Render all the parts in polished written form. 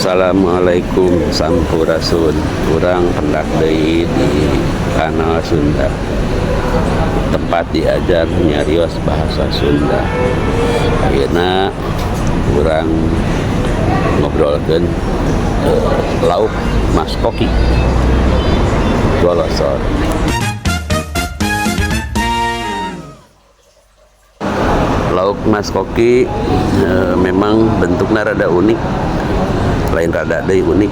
Assalamualaikum, sampurasun. Urang pendak deui di kanal Sunda, tempat diajar nyarios bahasa Sunda. Ayeuna urang ngobrolkeun lauk Mas Koki Golosor. Lauk Mas Koki memang bentuknya rada unik, lain rada deui, unik,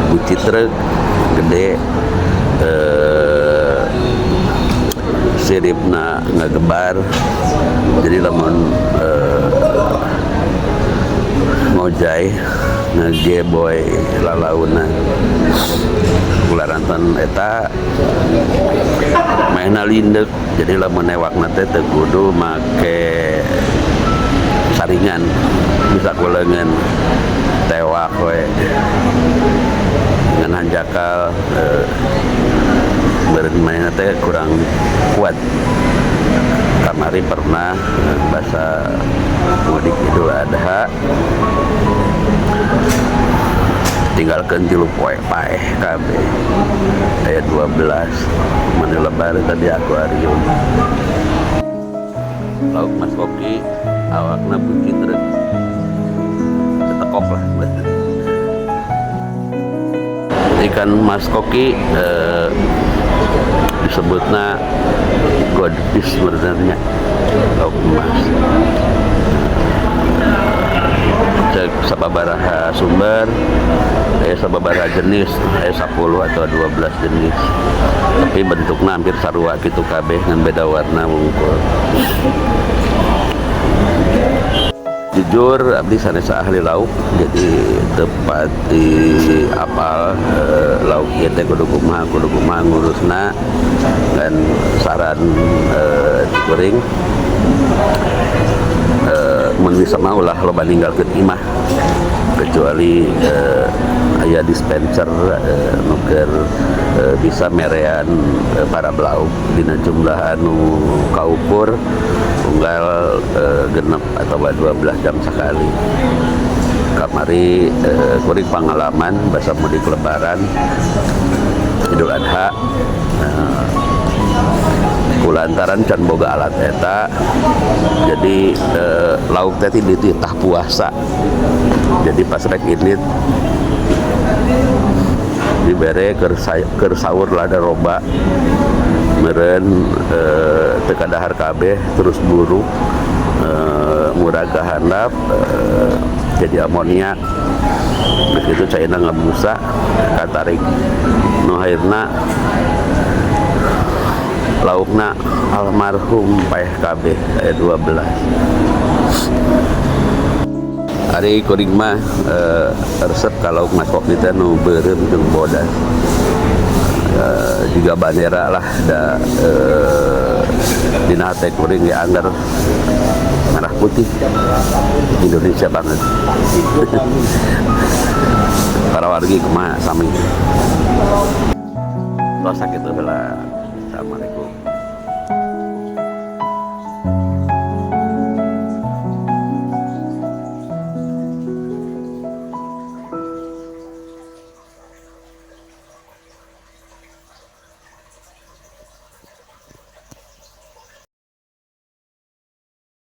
bucitreuk gede, siripna ngagebar, jadi lamun ngojay ngegeboy lalaunan ularantan eta mainna lindek. Jadi lamun newakna teh teu kudu make saringan, bisa ku leungeun tewak we dengan hanjakal, beureun mainna teh kurang kuat. Kamari pernah basa mudik Idul Adha, tinggalkeun 3 poe paeh kabeh, aya 12 mana lebar tadi akuarium. Lauk Mas Koki awakna bucitreuk, tekok lah. Ikan Mas Koki disebutna goldfish sebenarnya, lauk emas. Cek sababaraha sumber aya sababaraha jenis, aya 10 atau 12 jenis, tapi bentuknya hampir sarua gitu kabeh, ngan beda warna wungkul. Jujur abdi sanes ahli lauk, jadi tepat di apal lauk ieu teh kudu kumaha, kudu kumaha ngurusna. Dan saran kuring, mun bisa mah ulah loba ninggalkeun imah, kecuali aya dispenser nu keur bisa merean para lauk dina jumlah anu kaukur unggal 6 atau 12 jam sekali. Kamari kuring pengalaman basa mudik Lebaran Idul Adha, kulantaran can boga alat eta, jadi lauk teh dititah puasa. Jadi pas rek indit dibere keur sahur lada roba meureun, teu kadahar kabeh, terus buruk, murag ka handap, jadi amoniak. Geus kitu caina ngabusa katarik nu akhirna laukna almarhum paeh kabeh, aya 12. Ari kuring mah resep ka lauk Mas Koki teh nu beureum jeung bodas, juga bandera lah da dina hate kuring ge angger merah putih, Indonesia banget. Para wargi, kumaha sami? Tos sakitu heula.